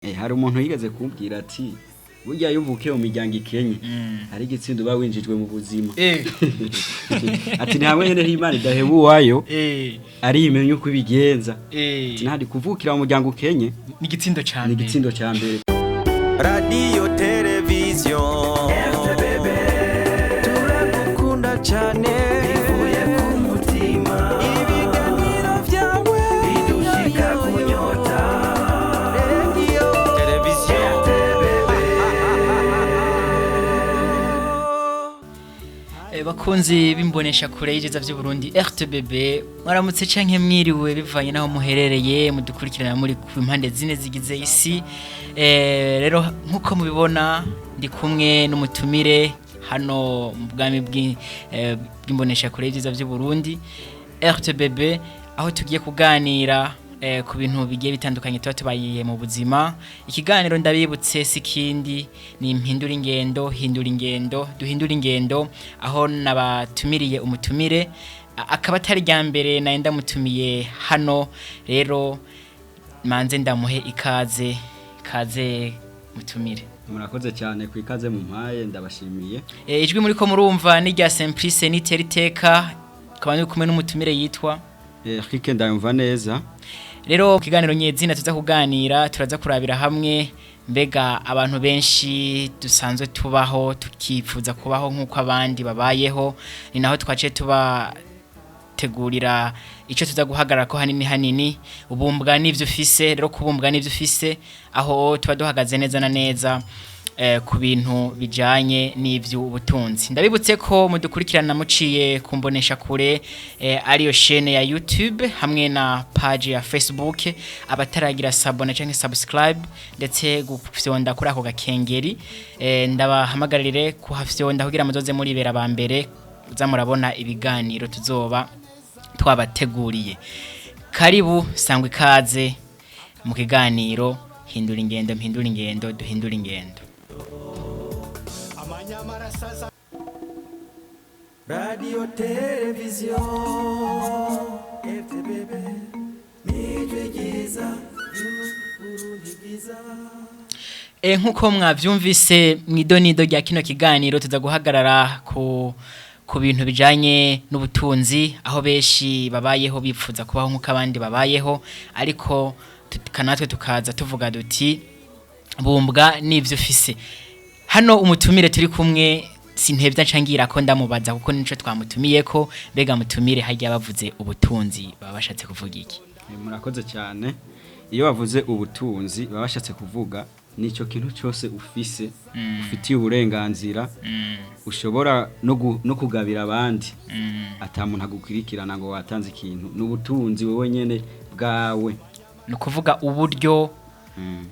Hari umuntu yigeze kumbwira ati burya iyo uvukiye mu miryango ikenye hari igitsinda uba winjijwe mu buzima. Ati ni hamwe nyene Imana idaheba uwayo, ari imenya uko ibigenza. Ati ntihari kuvukira mu muryango ukenye. Ni igitsindo ca ni mbere. Igitsindo ca mbere. Radiyo, televiziyo, turagukunda cyane, bivuye ku mutima. Ibiganiro byawe bidushika kunyota. Radiyo, televiziyo. Bakunzi b'imbonesha kure y'ivyiza vy'Uburundi RTBB, mwaramutse canke mwiriwe bivanye naho muherereye mudukurikirana muri ku mpande zine zigize isi. Rero nkuko mubibona ndi kumwe n'umutumire hano mu bwami bw'imbonesha kure y'ivyiza vy'Uburundi RTBB, aho tugiye kuganira ku bintu bigiye bitandukanye tuba tubayiye mu buzima. Ikiganiro, ndabibutse, si kindi, ni mpindura ingendo, hindura ingendo, duhindura ingendo, aho nabatumiriye umutumire akaba atari rya mbere naye ndamutumiye hano. Rero manze ndamuhe ikaze. Ikaze mutumire. Murakoze cyane ku ikaze mu mpaye, ndabashimiye. Ijwi muriko murumva ni rya Simplice Nitera Iteka, akaba ndi kumwe n'umutumire yitwa Eric ndayumva neza. Rero mu kiganiro nyezina tuza kuganira, turaza kurabira hamwe mbega abantu benshi dusanzwe tubaho tukifuza kubaho nk'uko abandi babayeho. Ni naho twaciye tubategurira icyo tuza guhagarara ko hanini hanini, ubumbwa n'ibyo ufise. Rero kubumbwa n'ibyo ufise, aho tuba duhagaze neza na neza ku bintu bijanye n'ivy'ubutunzi. Ndabibutse ko mudukurikirana muciye kumbonesha kure ariyo chaîne ya YouTube hamwe na page ya Facebook. Abataragira s'abonner canke subscribe ndetse gufyonda kuri ako gakengeri, ndabahamagarire kuhafyonda kugira muzoze muribera ba mbere uza murabona ibiganiro tuzoba twabateguriye. Karibu, sangwa ikaze mu kiganiro hindura ingendo, mpindura ingendo, duhindura ingendo. Radiyo, televiziyo, RTBB, nijwi ryiza ry'Uburundi bwiza. Nkuko mwavyumvise mw'idonido rya kino kiganiro, tuza guhagarara ku bintu bijanye n'ubutunzi, aho benshi babayeho bipfuza kubaho nk'uko abandi babayeho, ariko natwe tukaza tuvuga duti bumbwa n'ivyo ufise. Hano umutumire turi kumwe sintevya ncangira ko ndamubaza, kuko nico twamutumiyeko. Mbega mutumire, harya bavuze ubutunzi baba bashatse kuvuga iki? Murakoze cyane. Iyo bavuze ubutunzi baba bashatse kuvuga nicyo kintu cyose ufise, ufitiye uburenganzira, ushobora no kugabira abandi, ata muntu agukurikirana ngo watanze ikintu. Ni ubutunzi wowe nyene bwawe. Ni ukuvuga uburyo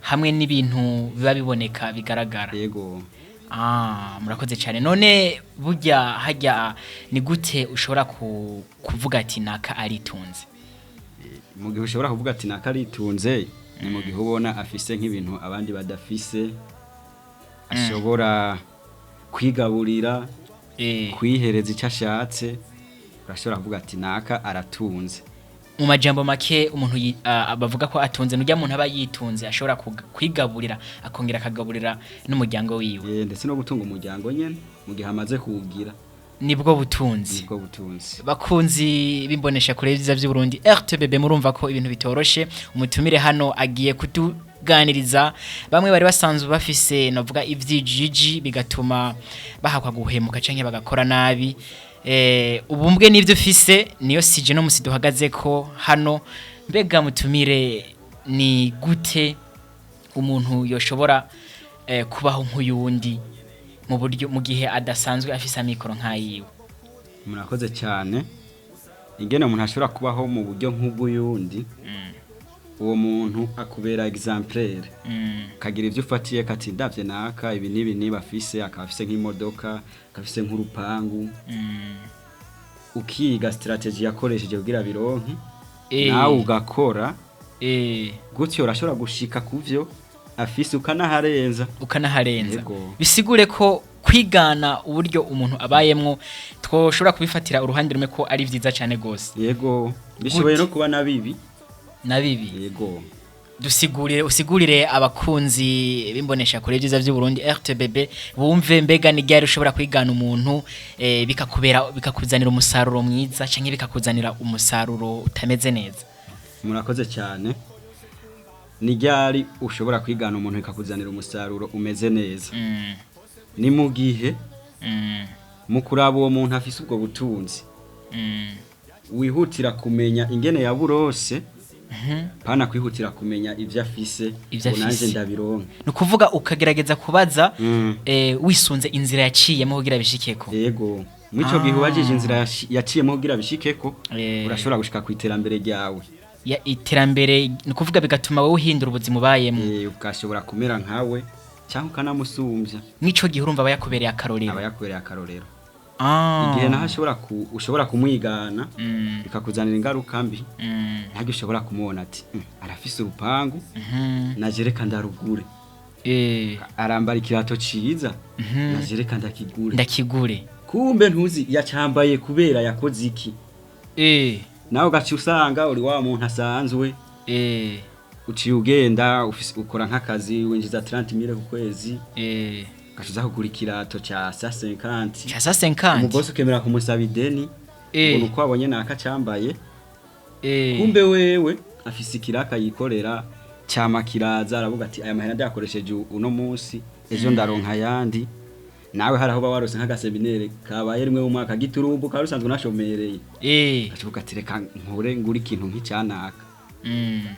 hamwe n'ibintu biba biboneka bigaragara. Yego. Ah, murakoze cyane. None burya hajya ni gute ushobora kuvuga ati naka aritunze? Mu gihe ushobora kuvuga ati naka aritunze, ni mu gihe ubona afise nk'ibintu abandi badafise, ashobora kwigaburira, kwihereza icyo ashatse, urashobora kuvuga ati naka aratunze. Mu majambo make, umuntu bavuga ko atunze nujya muntu aba yitunze, ashobora kwigaburira akongera akagaburira n'umuryango wiwe. Ndetse no gutunga umuryango nyene mu gihe amaze kuwugira. Nibwo butunzi. Nibwo butunzi. Bakunzi b'imbonesha kure y'ivyiza vy'Uburundi RTBB, murumva ko ibintu bitoroshe. Umutumire hano agiye kutuganiriza bamwe bari basanzwe bafise novuga ivyijiji, bigatuma bahakwa guhemuka canke bagakora nabi. Ubumbwe n'ivyo ufise niyo sije no musi duhagaze ko hano. Mbega mutumire, ni gute umuntu yoshobora kubaho nk'uyundi mu buryo mu gihe adasanzwe afise amikoro nk'ayiwe? Murakoze cyane. Ingene umuntu ashobora kubaho mu buryo nk'ubw'uyundi, uwo muntu akubera exemplaire, kagira ibyo ufatiye kati ndavye naka ibi n'ibi niba afise, akaba afise nk'imodoka, akaba afise nk'urupangu, ukiga strategy yakoresheje kugira bironke, nawe ugakora gutyo, urashobora gushika kuvyo afise ukanaharenza. Ukanaharenza. Yego. Bisigure ko kwigana uburyo umuntu abayemwo twoshobora kubifatira uruhande rumwe ko ari vyiza cyane gose. Yego, bishoboye Gute? no kuba na bibi. Na bibi. Yego. Dusigurire, usigurire abakunzi bimbonesha kure byiza by'u Burundi RTBB bumve mbega ni ryari ushobora kwigana umuntu bikakubera, bikakuzanira umusaruro mwiza canke bikakuzanira umusaruro utameze neza. Murakoze cyane. Ni ryari ushobora kwigana umuntu bikakuzanira umusaruro umeze neza? Ni mu gihe mu kuraba uwo muntu afise ubwo butunzi wihutira kumenya ingene yaburose, pana kwihutira kumenya ivyo afise Ivyo ngo nanje afise. ndabironke. Ni ukuvuga ukagerageza kubaza wisunze inzira yaciyemo kugira bishikeko. Yego, mw'ico gihe ubajije inzira yaciyemo kugira bishikeko, urashobora gushika ku iterambere ryawe. Ya iterambere, ni ukuvuga bigatuma wowe uhindura ubuzima ubayemo. Ugashobora kumera nkawe cyangwa ukanamusumbya. Mw'ico gihe urumva aba yakubereye akarorero. Aba yakubereye akarorero. Igihe naho ashobora ushobora kumwigana bikakuzanira ingaruka mbi, ntabwo ushobora kumubona ati arafise urupangu, naje reka ndarugure. Arambara ikirato ciza, naje reka ndakigure." Ndakigure. Kumbe ntuzi yacambaye kubera yakoze iki. Nawe ugaca usanga uri wa muntu asanzwe, uciye ugenda ukora nk'akazi winjiza 30 mille ku kwezi, ugaca uza kugura ikirato ca sa 50. Ca sa 50. Umugosi ukemera kumusaba ideni ngo nuko wabonye naka cambaye. Kumbe wewe afise ikiraka yikorera, cama kiraza, aravuga ati aya mahera ndayakoresheje uno munsi, ejo ndaronka ayandi. Nawe hari aho uba warose nk'agaseminere kabaye rimwe mu mwaka giturumbu kaba usanzwe unashomereye, ugaca ati reka nkore ngure ikintu nk'icyanaka.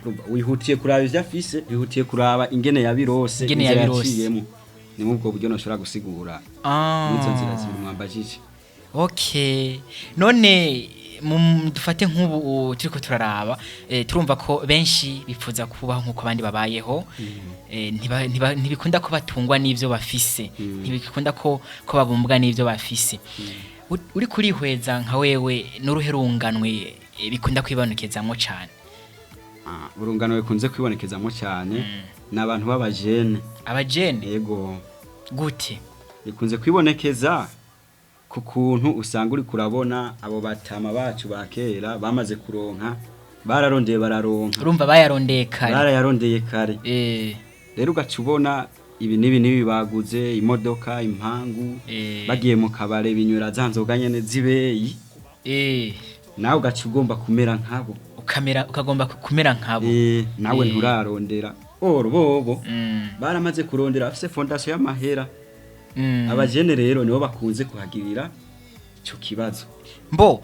Urumva, wihutiye kuraba ivyo afise, wihutiye kuraba ingene yabirose, Ingene inzira yabirose. yaciyemo. Ni muri ubwo buryo noshobora gusigura n'izo nzira zibiri mwambajije. Okay. None dufate nk'ubu turiko turaraba, turumva ko benshi bipfuza kubaho nk'uko abandi babayeho. Ntibikunda ko batungwa n'ivyo bafise, ntibikunda ko babumbwa n'ivyo bafise. Uri kurihweza nka wewe, n'uruhe runganwe bikunda kwibonekezamwo cane? Urungano bikunze kwibonekezamo cyane ni abantu b'abajene. Abajene? Yego. Gute? Bikunze kwibonekeza ku kuntu usanga uri kurabona abo batama bacu ba kera bamaze kuronka, bararondeye bararonka. Urumva bayarondeye kare. Barayarondeye kare. Rero ugaca ubona ibi n'ibi n'ibi, baguze imodoka, impangu, bagiye mu kabare binywera za nzoga nyene z'ibeyi, nawe ugaca ugomba kumera nkabo. Ukamera, ukagomba kumera nkabo. Nawe nturarondera oro bobo baramaze kurondera, bafise fondation y'amahera. Abajene rero nibo bakunze kuhagirira ico kibazo. Mbo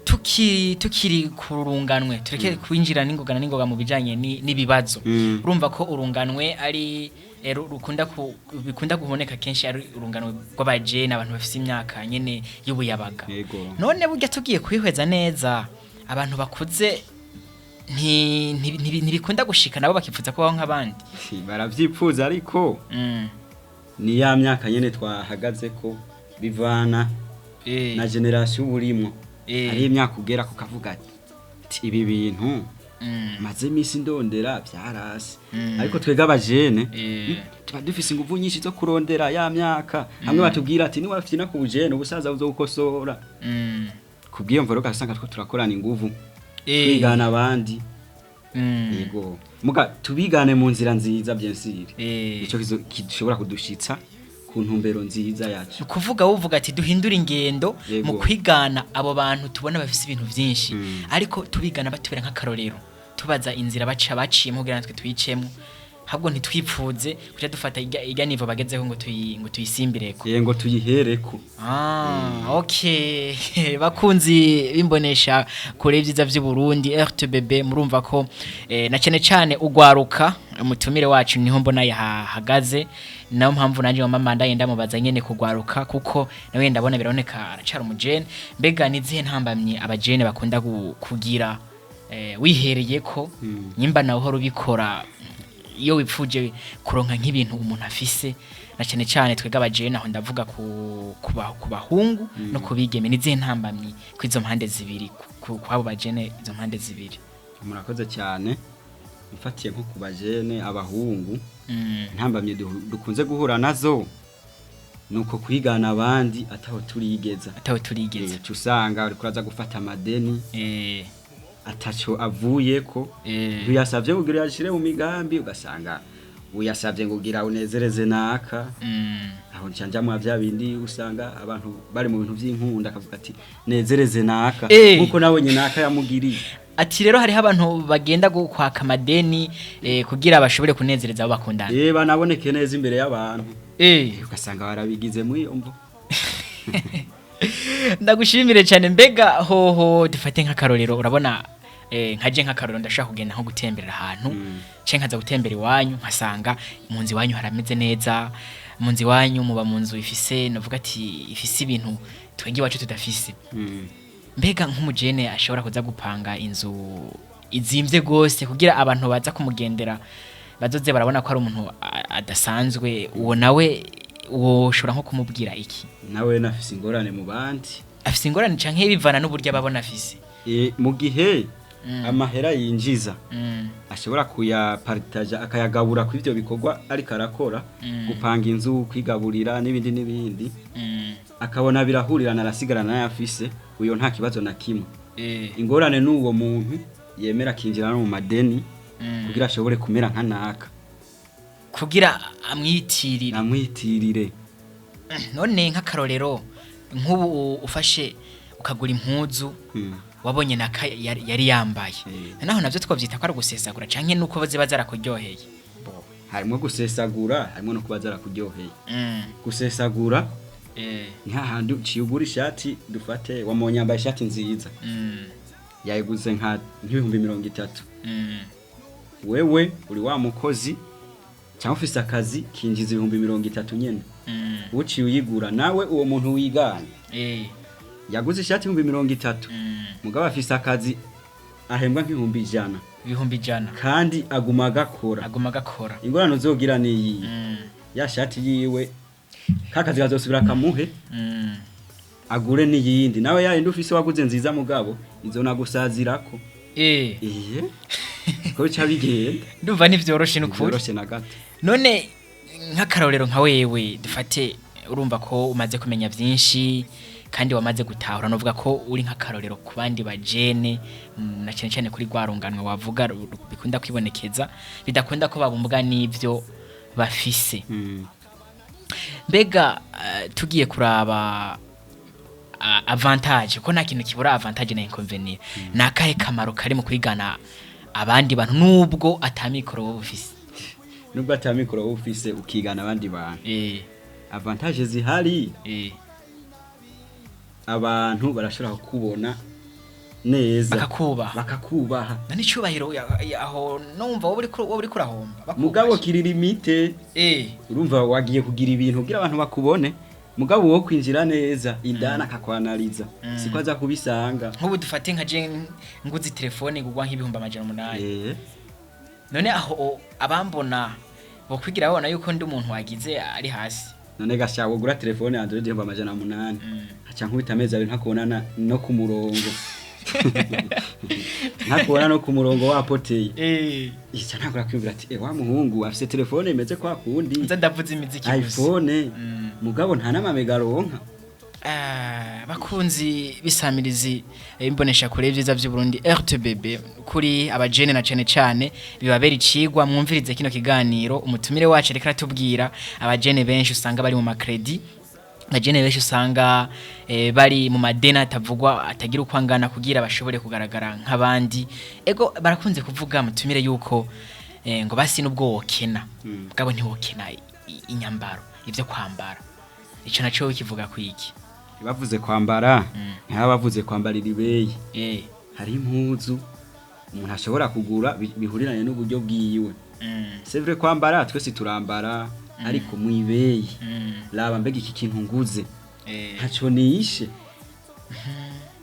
tukiri ku runganwe, tureke kwinjira n'ingoga na n'ingoga mu bijanye n'ibibazo. Urumva ko urunganwe ari rukunda bikunda kuboneka kenshi ari urunganwe rw'abajene, abantu bafise imyaka nyene y'ubuyabaga. Yego. None burya tugiye kwihweza neza, abantu bakuze ntibikunda gushika nabo bakifuza kubaho nk'abandi? Si, baravyipfuza ariko ni ya myaka nyene twahagaze ko bivana na generation uburimwo. Hari imyaka ugera kukavuga ati ibi bintu maze iminsi ndondera byarasi. Ariko twebwe abajene tuba dufise inguvu nyinshi zo kurondera ya myaka hamwe batubwira ati niwafyina ku bujene ubusaza buzogukosora. Kubw'iyo mvo rero ugasanga two turakorana inguvu, twigana abandi. Yego, muga tubigane mu nzira nziza, bien sûr. Ico gishobora kudushitsa ku ntumbero nziza yacu. Ni ukuvuga wuvuga ati duhindure ingendo mu kwigana abo bantu tubona bafise ibintu byinshi, ariko tubigana batubera nk'akarorero, tubaza inzira baca baciyemo kugira natwe tuyicemo, ahubwo ntitwipfuze kuja dufata irya nivo bagezeho ngo tuyisimbireko. Ngo tuyihereko. Ah, okay. Bakunzi bimbonesha kure ibyiza by'u Burundi RTBB, murumva ko na cyane cyane ugwaruka, umutumire wacu niho mbona yahagaze, nayo mpamvu nanje mama manda yenda mubaza nyene kugwaruka, kuko nawe ndabona biraboneka aracara umujene. Mbega nizihe ntambamye abajene bakunda kugira, wihereye ko nyimba nawe uhora ubikora iyo wipfuje kuronka nk'ibintu umuntu afise, na cyane cyane twebwe abajene, aho ndavuga ku bahungu no ku bigeme, nizihe ntambamyi kw'izo mpande zibiri, kw'abo bajene izo mpande zibiri? Murakoze cyane. Mfatiye nko ku bajene abahungu, ntambamye dukunze guhura nazo nuko kwigana abandi ataho turigeza. Ataho turigeze. Uca usanga uriko uraza gufata amadeni. Ataco avuyeko. Uyasavye kugira uyashire mu migambi, ugasanga uyasavye ngo ugira unezereze naka. Aho nca nja mwa vya bindi usanga abantu bari mu bintu vy'inkunda, akavuga ati nezereze naka nkuko nabonye naka yamugiriye. Ati rero hariho abantu bagenda kwaka amadeni kugira bashobore kunezereza abo bakundana. Banaboneke neza imbere y'abantu. Ugasanga barabigize muri iyo mvo. Ndagushimire cyane. Mbega hoho dufate nk'akarorero, urabona nkaje nk'akarorero ndashaka kugenda nko gutemberera ahantu, canke nkaza gutembera iwanyu, nkasanga mu nzu iwanyu harameze neza, mu nzu iwanyu muba mu nzu ifise, navuga ati ifise ibintu twebwe iwacu tudafise. Mbega nk'umujene ashobora kuza gupanga inzu izimvye gose kugira abantu baza kumugendera bazoze barabona ko ari umuntu adasanzwe, uwo nawe woshobora nko kumubwira iki? Nawe nafise ingorane mu bandi. Afise ingorane canke bivana n'uburyo ababona afise? Mu gihe amahera yinjiza ashobora kuyaparitaja, akayagabura ku ivyo bikorwa ariko arakora, gupanga inzu, kwigaburira n'ibindi n'ibindi, akabona birahurirana, arasigarana n'ayafise, uyo nta kibazo na kimwe. Ingorane n'uwo muntu yemera akinjira no mu madeni kugira ashobore kumera nka naka. Kugira amwitirire. Amwitirire. None nk'akarorero nk'ubu ufashe ukagura impuzu wabonye naka yari yambaye, naho navyo twavyita ko ari ugusesagura canke nuko ziba zarakuryoheye? Harimo gusesagura, harimo no kuba zarakuryoheye. Gusesagura ni hahandi uciye ugura ishati, dufate wamubonye yambaye ishati nziza, yayiguze nk'ibihumbi 30. Wewe uri wa mukozi cyangwa ufise akazi kinjiza ibihumbi 30 nyene, uciye uyigura, nawe uwo muntu wiganye yaguze ishati ibihumbi 30, mugabo afise akazi ahembwa nk'ibihumbi 100. 100,000. Kandi aguma agakora. Aguma agakora. Ingorane uzogira niyi ya shati yiwe, kakazi kazosubira kamuhe, agure n'iyindi, nawe yayindi ufise waguze nziza mugabo izo nagusazirako. Iye ko bica bigenda. Ndumva ntivyoroshe n'ukuri. Byoroshe na gato. None nk'akarorero nka wewe, dufate urumva ko umaze kumenya byinshi kandi wamaze gutahura, novuga ko uri nk'akarorero ku bandi bajene, na cyane cyane kuri rwa runganwe wavuga bikunda kwibonekeza bidakunda ko babumbwa n'ibyo bafise. Mbega tugiye kuraba avantage, ko nta kintu kibura avantage na inconvenient, ni akahe kamaro kari mu kwigana abandi bantu nubwo atamikoro wowe ufise? Nubwo atamikoro wowe ufise ukigana abandi bantu, avantage zihari, abantu barashobora kukubona neza. Bakakubaha. Bakakubaha. Na n'icyubahiro aho numva wowe uriko urahomba bakubashye. Mugabo kiri limite. Urumva wagiye kugira ibintu kugira abantu bakubone, mugabo wo kwinjira neza indani akakwanariza, siko aza kubisanga. Nk'ubu dufate nka je nguze telefone igurwa nk'ibihumbi 800. None aho abambona bokwigira babona yuko ndi umuntu wagize ari hasi? None gasha wogura telefone Android 800,000, aca nkubita amezi 2 ntakubonana no ku murongo, ntakubona no ku murongo wapoteye. Ica ntagura kwiyumvira ati wa muhungu afise telefone imeze kwa kundi. Nza ndavuza imiziki gusa. iPhone, mugabo nta n'amamega aronka. Bakunzi bisamirizi imbonesha kure y'ivyiza vy'u Burundi RTBB, kuri abajene na cane cane bibabera icigwa, mwumvirize kino kiganiro. Umutumire wacu ariko aratubwira abajene benshi usanga bari mu makredi, abajene benshi usanga bari mu madeni atavugwa atagira uko angana kugira bashobore kugaragara nk'abandi. Ego barakunze kuvuga, mutumire, yuko ngo basi nubwo wokena, mugabo ntiwokena inyambaro, ivyo kwambara. Ico naco kivuga kwiki? Bavuze kwambara, ntibaba bavuze kwambarira ibeyi. Hari impuzu umuntu ashobora kugura bihuriranye n'uburyo bwiwe. C'est vrai, kwambara twese turambara, ariko mwibeyi. Raba mbega iki kintu nguze ntaco nishe,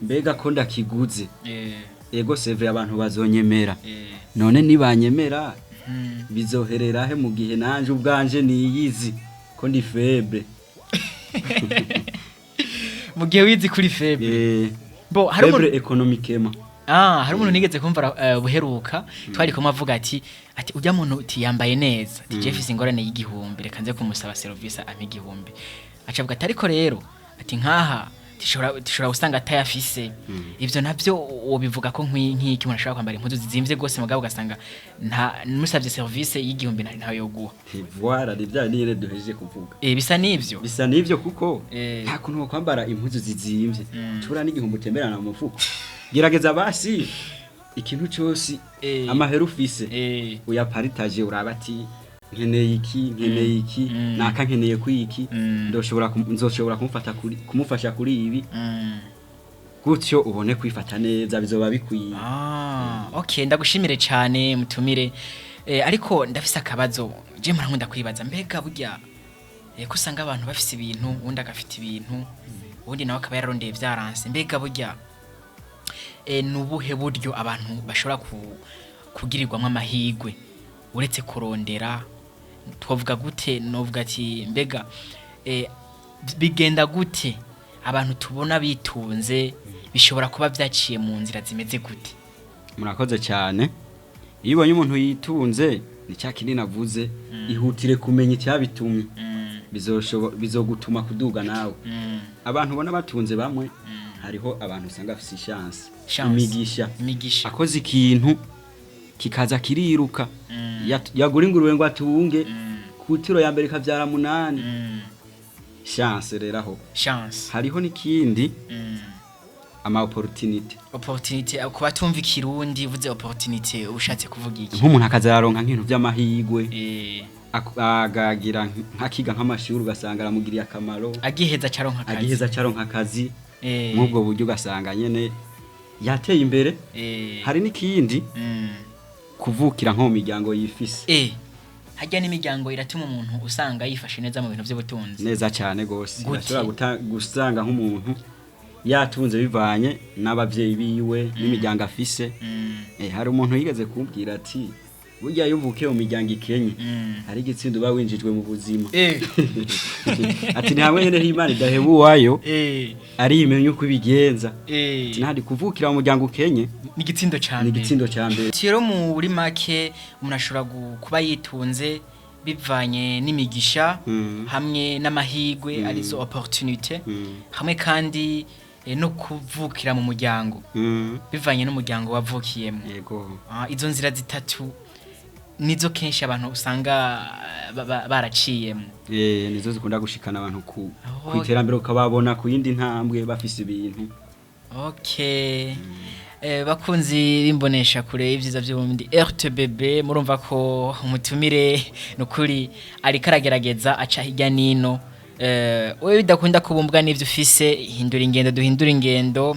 mbega ko ndakiguze, ego c'est vrai abantu bazonyemera, none nibanyemera bizoherera he mu gihe nanje ubwanje niyizi ko ndi faible? Mu gihe wizi kuri faible. Bo hari Faible umuntu économiquement. Ah, hari umuntu nigeze kumva buheruka twari kumwe avuga ati ujya muntu uti yambaye neza, ati Jeff ingorane y'igihumbi, reka nze kumusaba service ampa 1000. Aca avuga ati ariko rero ati nkaha Tishobora gusanga atayafise. Ivyo navyo wobivuga ko nk'iki umuntu ashobora kwambara impuzu zizimvye gose, mugabo ugasanga nta musavye service y'igihumbi ntayo yoguha. Voilà, ni bya nyine duhejeje kuvuga. Bisa n'ivyo. Bisa n'ivyo, kuko nta kuntu wokwambara impuzu zizimvye tubura n'igihumbi utemberana mu mufuko. Gerageza basi ikintu cyose, amahera ufise, uyaparitaje, uraba ati nkeneye iki, nkeneye iki, naka nkeneye kwiki, nzoshobora kumufata kuri, kumufasha kuri ibi, gutyo ubone kwifata neza, bizoba bikwiye. Ah, okay, ndagushimire cyane mutumire. Ariko ndafise akabazo je murankunda kwibaza: mbega burya ko usanga abantu bafise ibintu, uwundi agafite ibintu, uwundi nawe akaba yararondeye vyaranse, mbega burya nubuhe buryo abantu bashobora kugirirwamwo amahigwe uretse kurondera? Twavuga gute? Novuga ati mbega bigenda gute abantu tubona bitunze? Bishobora kuba byaciye mu nzira zimeze gute? Murakoze cyane. Iyo ubonye umuntu yitunze, ni cya kindi navuze: ihutire kumenya icyabitumye, bizogutuma kuduga nawe. Abantu ubona batunze bamwe, hariho abantu usanga bafise chance, Chance. imigisha. Imigisha. Akoze ikintu kikaza kiriruka. Yagura ingurube ngo atunge, ku tiro ya mbere ikavyara 8. Chance rero aho. Chance. Hariho n'ikindi, ama opportunity. Opportunity, ku batumva ikirundi, uvuze opportunity ushatse kuvuga iki? Nk'umuntu akaza araronka nk'ibintu vy'amahigwe, agagira nk'akiga nk'amashuri, ugasanga aramugiriye akamaro. Agiheza caronka akazi. Agiheza caronka akazi. Nk'ubwo buryo ugasanga nyene yateye imbere. Hari n'ikindi, kuvukira nko mu miryango yifise. Harya n'imiryango iratuma umuntu usanga yifashe neza mu bintu by'ubutunzi? Neza cyane gose. Gute? Urashobora gusanga nk'umuntu yatunze bivanye n'abavyeyi biwe n'imiryango afise. Hari umuntu yigeze kumbwira ati burya iyo uvukiye mu miryango ikenye, hari igitsinda uba winjijwe mu buzima. Ati ni hamwe nyene h'Imana idahebuwayo, ari imenya uko ibigenza. Ati ntari kuvukira mu muryango ukenye. Ni igitsindo ca Ni mbere. igitsindo ca mbere. Rero muri make umuntu ashobora kuba yitunze bivanye n'imigisha hamwe n'amahigwe, arizo opportunité, hamwe kandi no kuvukira mu muryango, bivanye n'umuryango wavukiyemo. Yego. Ah, izo nzira zitatu nizo kenshi abantu usanga baraciyemo. Nizo zikunda gushikana abantu ku Oh. kwiterambere, ukababona ku yindi ntambwe bafise ibintu. Okay. Bakunzi bimbonesha kure y'ivyiza by'ubundi RTBB, murumva ko umutumire nukuri ariko aragerageza aca hirya nino. Wewe bidakunda kubumbwa n'ivyo ufise, hindura ingendo, duhindura ingendo,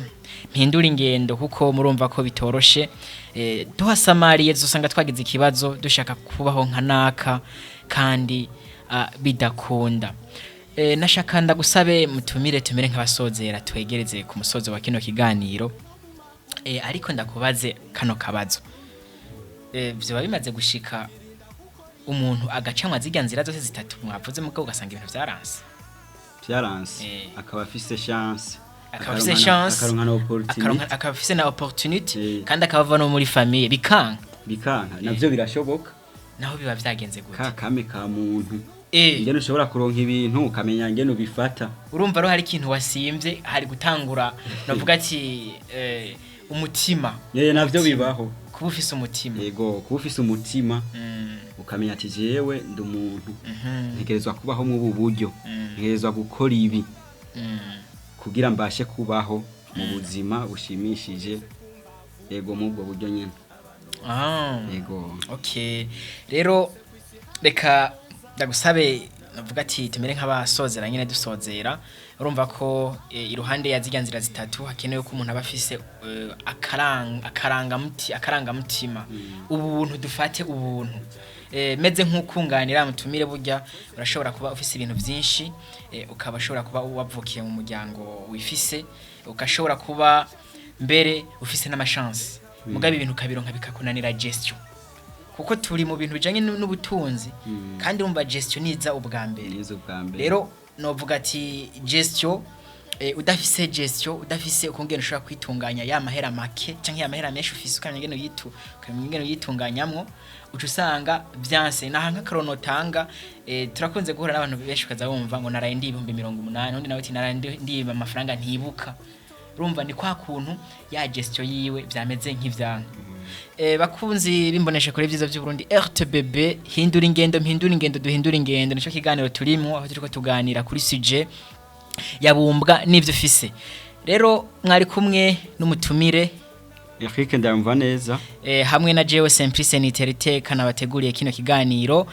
mpindura ingendo, kuko murumva ko bitoroshe. Duhasamariye dusanga twagize ikibazo dushaka kubaho nka naka kandi bidakunda. Nashaka ndagusabe mutumire, tumere nk'abasozera, twegereze ku musozo wa kino kiganiro. Ariko ndakubaze kano kabazo: vyoba bimaze gushika umuntu agacamwa zirya nzira zose zitatu mwavuze, mugabo ugasanga ibintu vyaranse? Vyaranse, akaba afise chance, Akaba afise chance, akaronka na opportunity, akaba afise na opportunity, kandi akaba ava no muri famille, bikanka? Bikanka, navyo birashoboka. Naho biba vyagenze gute? Ka kame ka muntu, ingene ushobora kuronka ibintu, ukamenya ingene ubifata. Urumva rero hari ikintu wasimvye, hari gutangura navuga ati umutima. Navyo bibaho. Kuba ufise umutima. Yego, kuba ufise umutima, ukamenya ati jewe ndi umuntu, ntegerezwa kubaho mu ubu buryo, ntegerezwa gukora ibi kugira mbashe kubaho mu buzima bushimishije. Yego, mu ubwo buryo nyene. Yego. Okay, rero reka ndagusabe navuga ati tumere nk'abasozera nyine, dusozera. Urumva ko iruhande ya zirya nzira zitatu hakenewe ko umuntu aba afise akarangamutima, ubuntu, dufate ubuntu. Meze nk'ukunganira mutumire, burya urashobora kuba ufise ibintu byinshi, ukaba ushobora kuba wavukiye mu muryango wifise, ugashobora kuba mbere ufise n'amashansi, mugabe ibintu ukabironka bikakunanira gestion, kuko turi mu bintu bijanye n'ubutunzi, kandi urumva gestion niza ubwa mbere. Nizo bwa mbere. Rero novuga ati gestion Udafise gestion, udafise ukungene ushobora kwitunganya ya mahera make canke ya mahera menshi ufise, ukamenya ingene uyitu, ukamenya ingene uyitunganyamwo, uca usanga vyanse. Naha nk'akarono tanga, turakunze guhura n'abantu benshi, ukaza wumva ngo naraye ndi 80,000, undi nawe ati naraye ndiba amafaranga ntibuka. Urumva ni kwa kuntu ya gestion yiwe vyameze nk'ivyanka. Bakunzi bimbonesha kuri vyiza by'Uburundi RTBB, hindura ingendo, mpindura ingendo, duhindura ingendo, nico kiganiro turimo, aho turiko tuganira kuri sujet yabumbwa n'ivyo ufise. Rero mwari kumwe n'umutumire Eric ndamva neza, hamwe na jewe Simplice Niterite kanabateguriye kino kiganiro.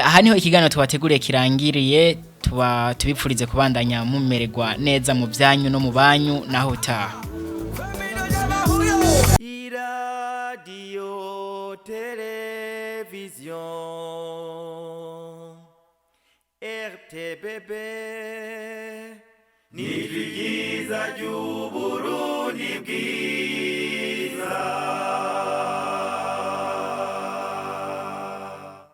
Aha niho ikiganiro tubateguriye kirangiriye. Tuba tubipfurize kubandanya mumererwa neza mu byanyu no mu banyu, naho utaha. Iradiyo televiziyo RTBB ni ryiza ry'Uburundi bwiza.